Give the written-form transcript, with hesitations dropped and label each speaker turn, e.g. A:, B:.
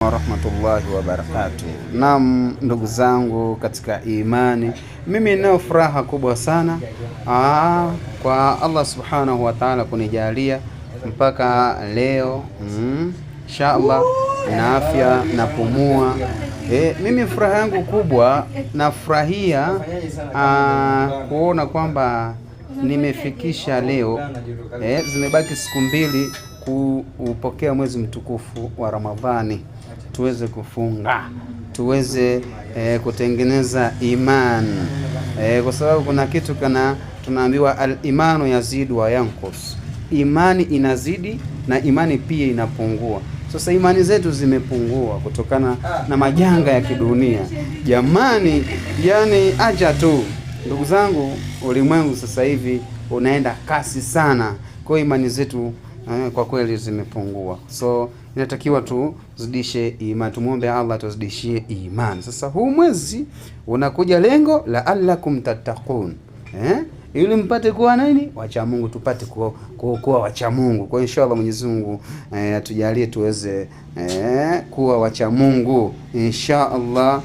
A: Warahmatullahi wabarakatuh. Naam, ndugu zangu katika imani, mimi ninayo furaha kubwa sana kwa Allah subhanahu wa ta'ala kunijalia mpaka leo, inshallah na afya napumua. Mimi furaha yangu kubwa nafurahia kuona kwamba nimefikisha leo, zimebaki siku 2 kuupokea mwezi mtukufu wa Ramadhani, tuweze kufunga, tuweze kutengeneza imani, kwa sababu kuna kitu kana tunaambiwa al-imanu yazidu wa yanqus, imani inazidi na imani pia inapungua. Sasa imani zetu zimepungua kutokana na majanga ya kidunia jamani, yani acha tu ndugu zangu, ulimwengu sasa hivi unaenda kasi sana, kwa hiyo imani zetu kwa kweli zimepungua. So inatakiwa tuzidishe imani, tumuombe Allah tuzidishie imani. Sasa huu mwezi unakuja lengo la allakum tattaqun, ili mpate kuwa nini? Wacha Mungu, tupate kuwa wacha Mungu. Kwa inshallah Mwenyezi Mungu atujalie tuweze kuwa wacha Mungu inshallah.